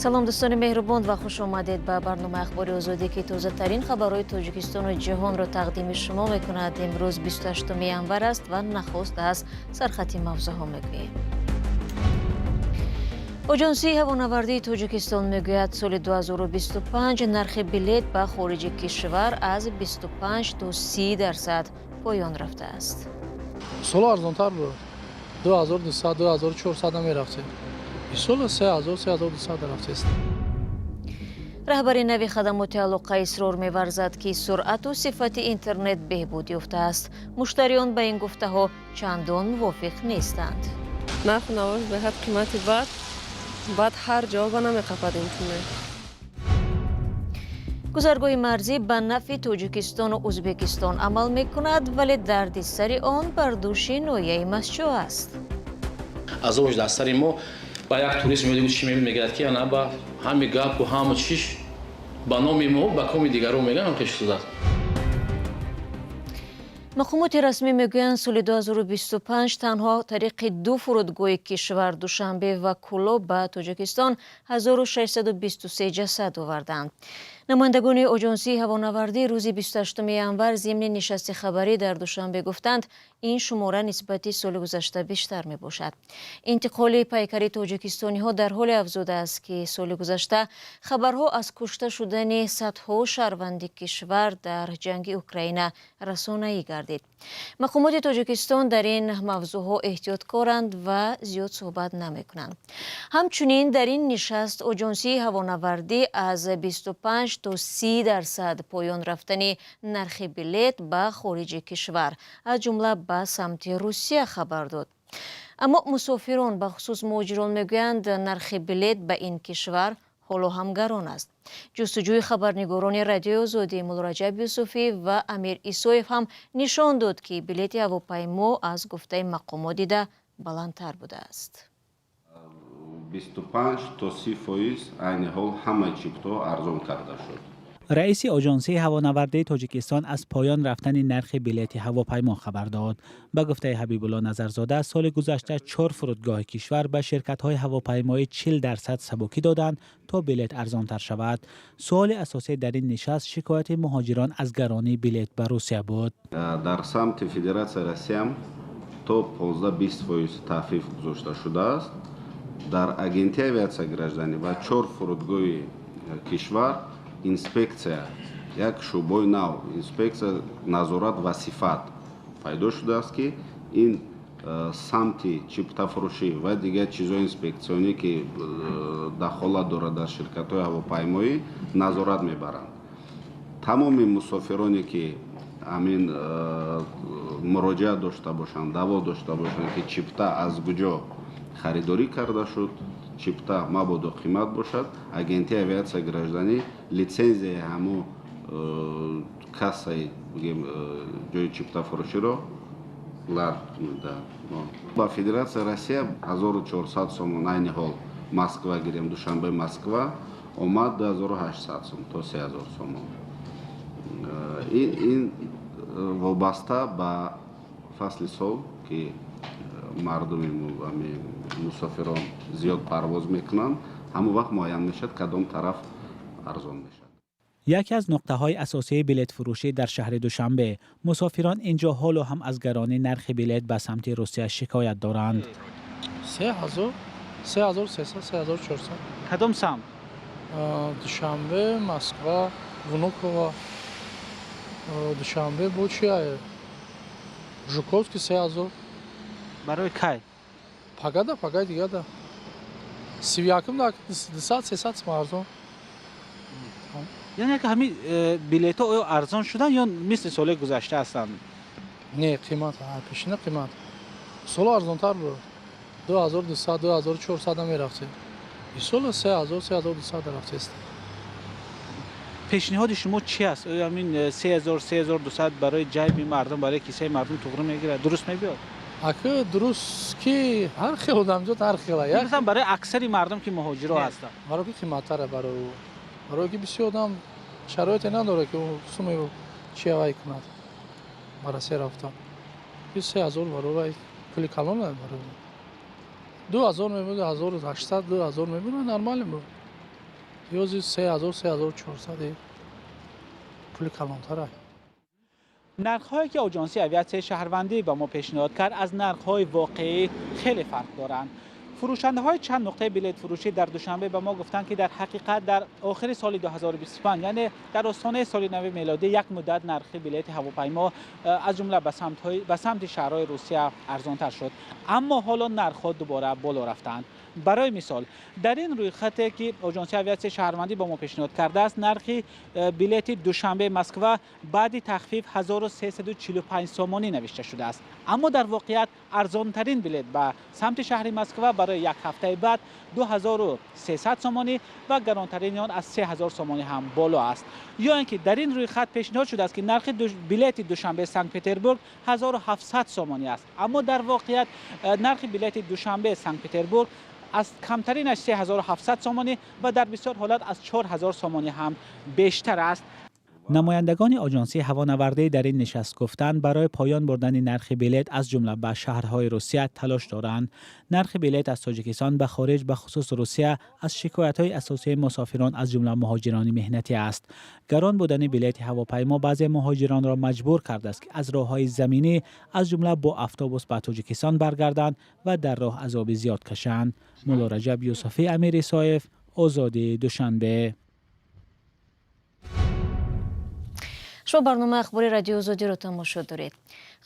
Салом, дӯстони меҳрубон, ва хуш омадед ба барномаи Ахбори Озодӣ, ки тозатарин хабарҳои Тоҷикистону ҷаҳонро тақдими шумо мекунад. Имрӯз 28 январ аст ва нахуст аз сархати мавзӯъҳо мегӯем. Оҷонсии ҳавонавардии Тоҷикистон мегӯяд, соли 2025 нархи билет ба хориҷи кишвар аз 25 то 30% поён рафтааст. Соло арзонтар буд, 2200, 2400 мерафтем, исола 3000, 3200 рафтест. Раҳбари нави хадамоти алоқа исрор меварзад, ки суръату сифати интернет беҳбуд ёфтааст. Муштариён ба ин гуфтаҳо чандон мувофиқ нестанд. Нарху навош беҳад қимати бад, баъд ҳар ҷоба намеқапад интернет. Гузаргоҳи марзӣ ба нафъи Тоҷикистону Ӯзбекистон амал мекунад, вале дарди сари он бар дӯши ноҳияи Мастчоҳ аст. Азобаш дар сари мо. Ба як турист меояд, чӣ мегӯяд, ки ана ба ҳами гапу ҳаму чиш ба номи мо ба коми дигарон мегӯям, пеш шудааст. Мақомоти расмӣ мегӯянд, соли 2025 танҳо тариқи ду фурудгоҳи кишвар, Душанбе ва Кӯлоб, ба Тоҷикистон 1623 ҷасад оварданд. Намояндагони Оҷонсии ҳавонавардӣ рӯзи 28 январ зимни нишасти хабарӣ дар Душанбе гуфтанд, ин шумора нисбати соли гузашта бештар мебошад. Интиқоли пайкари тоҷикистониҳо дар ҳоле афзудааст, ки соли гузашта хабарҳо аз кушта шудани садҳо шаҳрванди кишвар дар ҷанги Украина расонаӣ гардид. Мақомоти Тоҷикистон дар ин мавзӯъҳо эҳтиёткоранд ва зиёд суҳбат намекунанд. Ҳамчунин дар ин нишаст Оҷонсии ҳавонавардӣ аз 25 то 30% поён рафтани нархи билет ба хориҷи кишвар, аз ҷумла ба самти Русия, хабар дод. Аммо мусофирон, бахусус муҳоҷирон, мегӯянд, нархи билет ба ин кишвар ҳоло ҳам гарон аст. Ҷустуҷӯи хабарнигорони Радиои Озодӣ Муллораҷаб Юсуфӣ ва Амир Исоев ҳам нишон дод, ки билети ҳавопаймо аз гуфтаи мақомот дида баландтар будааст. 25 то 30% айни ҳол ҳамаи чиптаҳо арзон карда шуд. Раиси Оҷонсии ҳавонавардии Тоҷикистон аз поён рафтани нархи билети ҳавопаймо хабар дод. Ба гуфтаи Ҳабибулло Назарзода, соли гузашта чор фурудгоҳи кишвар ба ширкатҳои ҳавопаймоӣ 40% сабукӣ доданд, то билет арзонтар шавад. Суоли асосӣ дар ин нишаст шикояти муҳоҷирон аз гаронии билет ба Русия буд. Дар самти Федератсияи Россиям то 15-20% тахфиф гузошта шудааст. Дар Агентии авиатсияи гражданӣ ва чор фурудгоҳи кишвар инспексия, як шӯъбаи нав, инспексия, назорат ва сифат пайдо шудааст, ки ин самти чиптафурӯшӣ ва дигар чизҳои инспексионӣ, ки дахолат дорад дар ширкатҳои ҳавопаймоӣ, назорат мебаранд. Тамоми мусофироне, ки ҳамин муроҷиат дошта бошанд, даъво дошта бошанд, ки чипта аз куҷо харидорӣ карда шуд, чипта мабодо қимат бошад, Агентии авиатсияи гражданӣ литсензияи ҳамо кассаи, бигем, ҷои чиптафурӯширо лағв медиҳад. Ба Федератсияи Россия 1400 сомон айни ҳол Москва гирем, Душанбе Москва омад 2800 сом то 3000 сомон. Ин вобаста ба фасли сол, ки мардуми мусофирон зиёд парвоз мекунанд, ҳамон вақт муайян мешавад, кадом тараф арзон мешавад. Яке аз нуқтаҳои асосии билетфурӯшӣ дар шаҳри Душанбе. Мусофирон ин ҷо ҳоло ҳам аз гаронии нархи билет ба самти Русия шикоят доранд. 3000, 3300, 3400. Кадом самт? Душанбе Москва, Внуково, Душанбе бо чи, Жуковский, 3000. Барои кай? Пагада, пагаи дигада, 31-м, 200, 300 сом арзон. Яъне ки ҳамин билетҳо оё арзон шуданд ё мисли соли гузашта ҳастанд? Не, қимат, пешина қимат. Соло арзонтар буд, 2200, 2400 мерафтем, исола 3000, 3200 рафтест. Пешниҳоди шумо чи аст? Оё ҳамин 3000, 3200 барои ҷайби мардум, барои кисаи мардум туғрӣ мегирад, дуруст мебиёд? Ака, дуруст ки ҳар хел одамзод ҳар хела. Масалан, барои аксари мардум, ки муҳоҷиро ҳастанд. Барои ки қиматтара, барои ӯ, барои ки бисёр одам шароите надорад, ки суми чи авай кунад. Ба Россия рафтам, ки 3000 барои пули калон, барои 2000 мебуд, 1800, 2000 мебуд, нормально буд. Ёзи 3000, 3400 пули калонтара. Нархҳое ки Оҷонсии авиатсияи шаҳрвандӣ ба мо пешниҳод кард, аз нархҳои воқеӣ хеле фарқ доранд. Фурӯшандаҳои чанд нуқтаи билетфурӯшӣ дар Душанбе ба мо гуфтанд, ки дар ҳақиқат дар охири соли 2025, яъне дар остонаи соли нави мелодӣ, як муддат нархи билети ҳавопаймо, аз ҷумла ба самти шаҳрҳои Русия, арзонтар шуд, аммо ҳоло нархҳо дубора боло рафтаанд. Барои мисол, дар ин рӯйхате ки Оҷонсии авиатсияи шаҳрвандӣ ба мо пешниҳод кардааст, нархи билети Душанбе Москва баъди тахфиф 1345 сомонӣ навишта шудааст, аммо дар воқеият арзонтарин билет ба самти шаҳри Москва барои як ҳафтаи баъд 2300 сомонӣ ва гаронтарини он аз 3000 сомонӣ ҳам боло аст. Ё ин ки дар ин рӯйхат пешниҳод шудааст, ки нархи билети Душанбе Санкт Петербург 1700 сомонӣ аст, аммо дар воқеият нархи билети Душанбе Санкт Петербург аз камтаринаш 3700 сомонӣ ва дар бисёр ҳолат аз 4000 сомонӣ ҳам бештар аст. Намояндагони Оҷонсии ҳавонавардӣ дар ин нишаст гуфтанд, барои поён бурдани нархи билет, аз ҷумла ба шаҳрҳои Русия, талош доранд. Нархи билет аз Тоҷикистон ба хориҷ, ба хусус Русия, аз шикоятҳои асосии мусофирон, аз ҷумла муҳоҷирони меҳнатӣ аст. Гарон будани билети ҳавопаймо баъзе муҳоҷиронро маҷбур кардааст, ки аз роҳҳои заминӣ, аз ҷумла бо автобус, ба Тоҷикистон баргарданд ва дар роҳ азоби зиёд кашанд. Мулло Раҷаб Юсуфӣ, Амир Исоев, Озодӣ, Душанбе. Шумо барномаи ахбори Радиои Озодиро тамошо доред.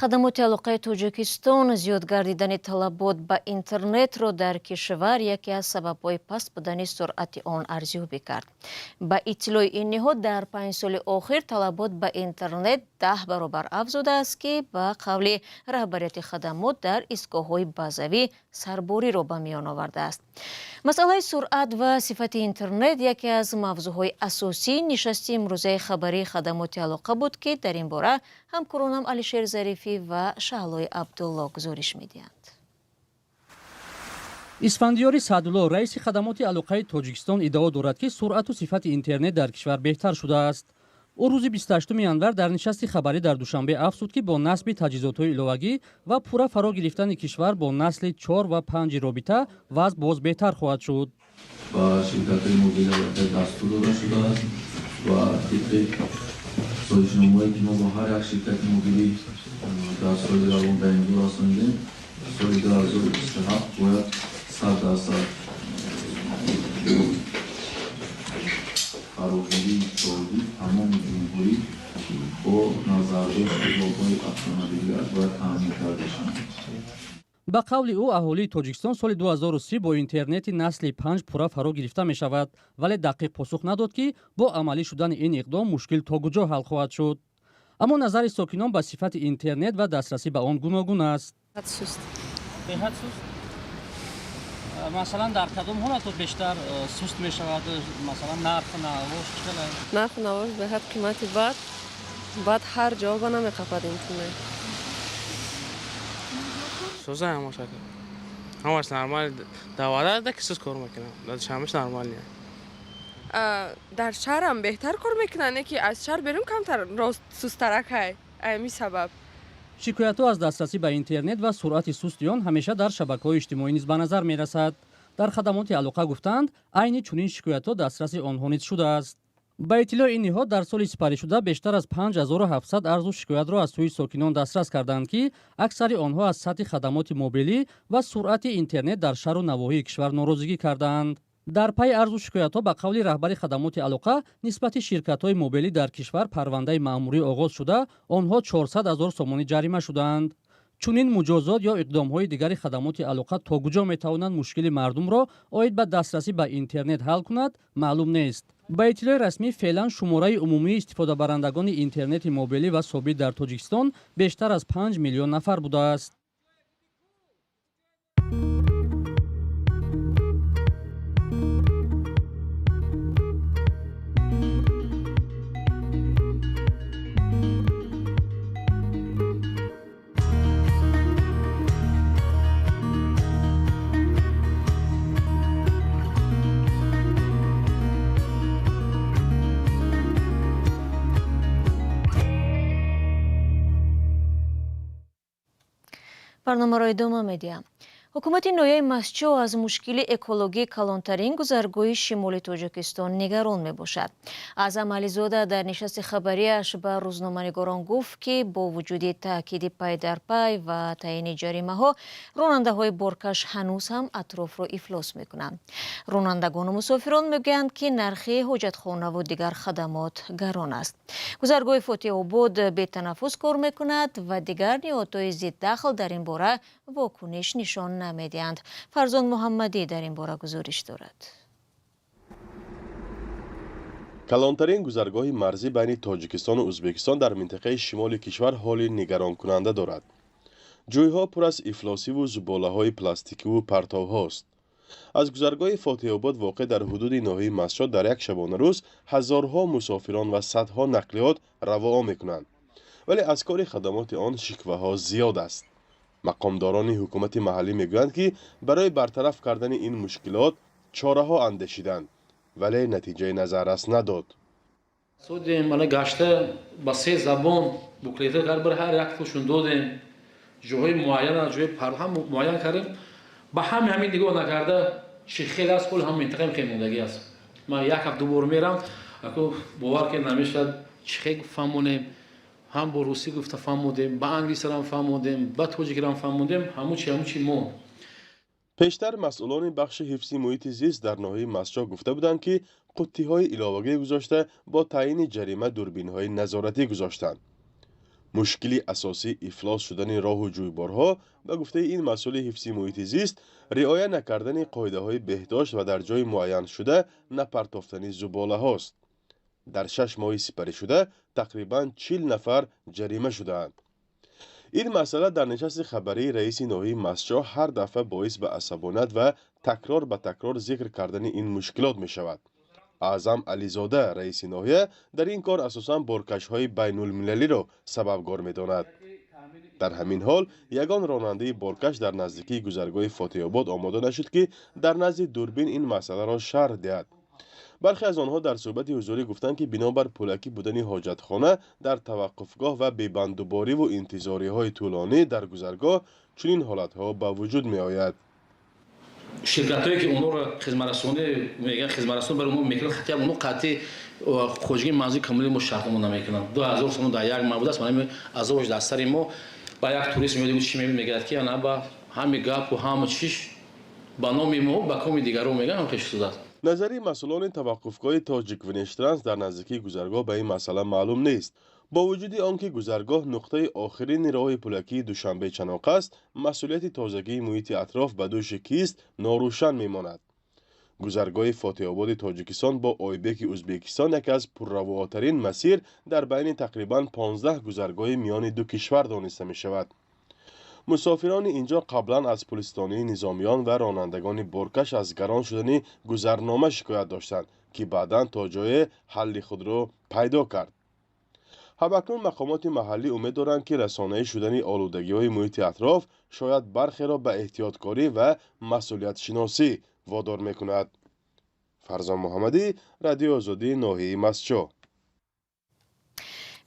Хадамоти алоқаи Тоҷикистон зиёд гардидани талабот ба интернетро дар кишвар яке аз сабабҳои паст будани суръати он арзёбӣ кард. Ба иттилои ин ниҳод, дар 5 соли охир талабот ба интернет 10 баробар афзудааст, ки ба қавли раҳбарияти хадамот дар истгоҳҳои базавӣ сарбориро ба миён овардааст. Масъалаи суръат ва сифати интернет яке аз мавзӯъҳои асосии нишасти имрӯзаи хабарии хадамоти алоқа буд, ки дар ин бора ҳамкоронам Алишер Зарифӣ ва Шаҳлои Абдулло гузориш медиҳанд. Исфандиёри Саъдулло, раиси хадамоти алоқаи Тоҷикистон, иддао дорад, ки суръату сифати интернет дар кишвар беҳтар шудааст. Ӯ рӯзи 28 январ дар нишасти хабарӣ дар Душанбе афзуд, ки бо насби таҷҳизотҳои иловагӣ ва пурра фаро гирифтани кишвар бо насли чор ва панҷи робита вазъ боз беҳтар хоҳад шуд. Ба ширкатҳои мобилӣ аллакай дастур дода шудааст ва тибқи созишномае, ки мо бо ҳар як ширкати мобилӣ дар соли равон ба имзо расонидем, соли 2027 бояд 100% фарогирии иқтисодӣ тамоми ҷумҳурӣ бо назардошти роҳҳои афсонавигар бояд таъмин карда шаванд. Ба қавли ӯ, аҳолии Тоҷикистон соли 2030 бо интернети насли панҷ пурра фаро гирифта мешавад, вале дақиқ посух надод, ки бо амалӣ шудани ин иқдом мушкил то куҷо ҳал хоҳад шуд. Аммо назари сокинон ба сифати интернет ва дастрасӣ ба он гуногун аст. Беҳад суст. Масалан, дар кадом ҳолатҳо бештар суст мешавад? Масалан, нарху навош чӣ хел? Нарху навош беҳад қимати бад, баъд ҳар ҷоба намеқапад интернет. Соза ҳамаш, ҳамаш нормал. Дар Ваҳдат ки суст кор мекунад, дар Душанбеш нормал не. Дар шаҳрам беҳтар кор мекунанд, не ки аз шаҳр берун камтар рост сусттаракай, ами сабаб. Шикоятҳо аз дастрасӣ ба интернет ва суръати сусти он ҳамеша дар шабакаҳои иҷтимоӣ низ ба назар мерасад. Дар хадамоти алоқа гуфтаанд, айни чунин шикоятҳо дастраси онҳо низ шудааст. Ба иттилои ин ниҳод, дар соли сипаришуда бештар аз 5700 арзу шикоятро аз сӯи сокинон дастрас карданд, ки аксари онҳо аз сатҳи хадамоти мобилӣ ва суръати интернет дар шаҳру навоҳии кишвар норозигӣ кардаанд. Дар пайи арзу шикоятҳо, ба қавли раҳбари хадамоти алоқа, нисбати ширкатҳои мобилӣ дар кишвар парвандаи маъмурӣ оғоз шуда, онҳо 400 ҳазор сомонӣ ҷарима шудаанд. Чунин муҷозот ё иқдомҳои дигари хадамоти алоқа то куҷо метавонанд мушкили мардумро оид ба дастрасӣ ба интернет ҳал кунад, маълум нест. Ба иттилои расмӣ, феълан шумораи умумии истифодабарандагони интернети мобилӣ ва собит дар Тоҷикистон бештар аз 5 миллион нафар будааст. Барномаро идома медиҳам. Ҳукумати ноҳияи Мастчоҳ аз мушкили экологии калонтарин гузаргоҳи шимоли Тоҷикистон нигарон мебошад. Аъзам Ализода дар нишасти хабарияш ба рӯзноманигорон гуфт, ки бо вуҷуди таъкиди пай дар пай ва таъйини ҷаримаҳо, ронандаҳои боркаш ҳанӯз ҳам атрофро ифлос мекунанд. Ронандагону мусофирон мегӯянд, ки нархи ҳоҷатхонаву дигар хадамот гарон аст. Гузаргоҳи Фотиҳобод бетанаффус кор мекунад ва дигар ниҳодҳои зиддахл дар ин бора вокуниш нишон намедиҳанд. Фарзон Муҳаммадӣ дар ин бора гузориш дорад. Калонтарин гузаргоҳи марзӣ байни Тоҷикистону Ӯзбекистон дар минтақаи шимоли кишвар ҳоли нигаронкунанда дорад. Ҷӯйҳо пур аз ифлосиву зуболаҳои пластикиву партовҳост. Аз гузаргоҳи Фотиҳобод, воқеъ дар ҳудуди ноҳияи Мастчоҳ, дар як шабонарӯз ҳазорҳо мусофирон ва садҳо нақлиёт равоа мекунанд, вале аз кори хадамоти он шикваҳо зиёд аст. Мақомдорони ҳукумати маҳаллӣ мегӯянд, ки барои бартараф кардани ин мушкилот чораҳо андешиданд, вале натиҷаи назаррас надод. Содем, мана, гашта ба се забон буклета кард, бар ҳар як тушун додем. Ҷоҳои муайян, ҷои ҳам муайян кардем. Ба ҳами ҳамин нигоҳ накарда, чи хеле аст, ҳол ҳам минтақаи хеле мондагӣ аст. Ман як ҳафт ду бор мерам, аку бовар ки намешавад, чи хел фаҳмонем. Ҳам бо русӣ гуфта фаҳмодем, ба англисарам фаҳмодем, ба тоҷикирам фаҳмодем, ҳамун чи, ҳамун чи мо. Пештар масъулони бахши ҳифзи муҳити зист дар ноҳияи Мастчоҳ гуфта буданд, ки қуттиҳои иловагӣ гузошта, бо таъйини ҷарима дурбинҳои назоратӣ гузоштанд. Мушкили асосии ифлос шудани роҳу ҷӯйборҳо, ба гуфтаи ин масъули ҳифзи муҳити зист, риоя накардани қоидаҳои беҳдошт ва дар ҷои муайяншуда напартофтани зуболаҳост. Дар 6 моҳи сипаришуда тақрибан 40 нафар ҷарима шудаанд. Ин масъала дар нишасти хабарии раиси ноҳияи Мастчоҳ ҳар дафъа боис ба асабоният ва такрор ба такрор зикр кардани ин мушкилот мешавад. Аъзам Ализода, раиси ноҳия, дар ин кор асосан боркашҳои байнулмилалиро сабабгор медонад. Дар ҳамин ҳол ягон ронандаи боркаш дар наздикии гузаргоҳи Фотиҳобод омода нашуд, ки дар назди дурбин ин масъаларо шарҳ диҳад. Бархе аз онҳо дар суҳбати ҳузурӣ гуфтанд, ки бинобар пулакӣ будани ҳоҷатхона дар таваққуфгоҳ ва бебандубориву интизориҳои тӯлонӣ дар гузаргоҳ чунин ҳолатҳо ба вуҷуд меояд. Ширкатҳое, ки онҳоро хизматрасонӣ мегӯянд, хизматрасонӣ барои мо мекунанд, хати онҳо қатъи хоҷагии манзили коммуналӣ мо шартнома намекунанд. 2000 сомон дар як маҳ будааст. Мана, азобаш дар сари мо. Ба як турист меояд, чӣ мебинад, мегӯяд, ки ана ба ҳами гапу ҳаму чиш ба номи мо, ба коми дигарон мегӯянд, ҳам хеш шудааст. Назари масъулони таваққуфгоҳи Тоҷиквнештранс дар наздикии гузаргоҳ ба ин масъала маълум нест. Бо вуҷуди он ки гузаргоҳ нуқтаи охирини роҳи пулакии Душанбе Чаноқ аст, масъулияти тозагии муҳити атроф ба дӯши кист, норӯшан мемонад. Гузаргоҳи Фотиҳободи Тоҷикистон бо Ойбеки Ӯзбекистон яке аз пурравоатарин масир дар байни тақрибан 15 гузаргоҳи миёни ду кишвар дониста мешавад. Мусофирони инҷо қаблан аз пулистонии низомиён ва ронандагони боркаш аз гарон шудани гузарнома шикоят доштанд, ки баъдан то ҷое ҳалли худро пайдо кард. Ҳамакнун мақомоти маҳаллӣ умед доранд, ки расонаӣ шудани олудагиҳои муҳити атроф шояд бархеро ба эҳтиёткорӣ ва масъулиятшиносӣ водор мекунад. Фарзон Муҳаммадӣ, Радиои Озодӣ, ноҳияи Мастчоҳ.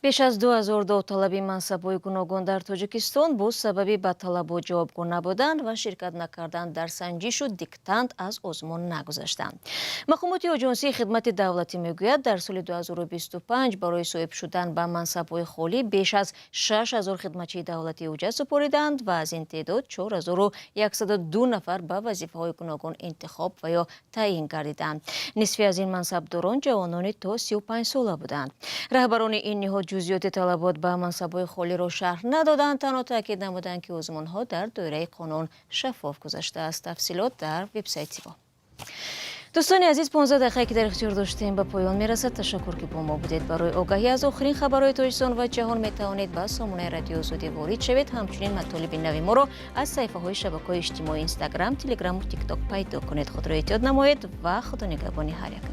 Беш аз 2000 довталаби мансабҳои гуногун дар Тоҷикистон бо сабаби ба талабот ҷавобгӯ набудан ва ширкат накардан дар санҷишу диктант аз озмун нагузаштанд. Мақомоти Оҷонсии хидмати давлатӣ мегӯяд, дар соли 2025 барои соҳиб шудан ба мансабҳои холӣ беш аз 6000 хидматчии давлатӣ ҳуҷҷат супориданд ва аз ин теъдод 4102 нафар ба вазифаҳои гуногун интихоб ва ё таъйин гардиданд. Нисфи аз ин мансабдорон ҷавонони то 35 сола буданд. Раҳбарони ин ниҳод ҷузъиёти талабот ба мансабҳои холиро шарҳ надоданд, танҳо таъкид намуданд, ки озмунҳо дар доираи қонун шаффоф гузаштааст. Тафсилот дар вебсайти мо. Дӯстони азиз, 15 дақиқае, ки дар ихтиёр доштем, ба поён мерасад. Ташаккур, ки бо мо будед. Барои огаҳӣ аз охирин хабарҳои Тоҷикистон ва ҷаҳон метавонед ба сомонаи Радиои Озодӣ ворид шавед. Ҳамчунин матолиби нави моро аз саҳифаҳои шабакаҳои иҷтимоӣ, Инстаграм, Телеграму Тикток пайдо кунед. Худро эҳтиёт намоед ва Худо нигаҳбони ҳар як.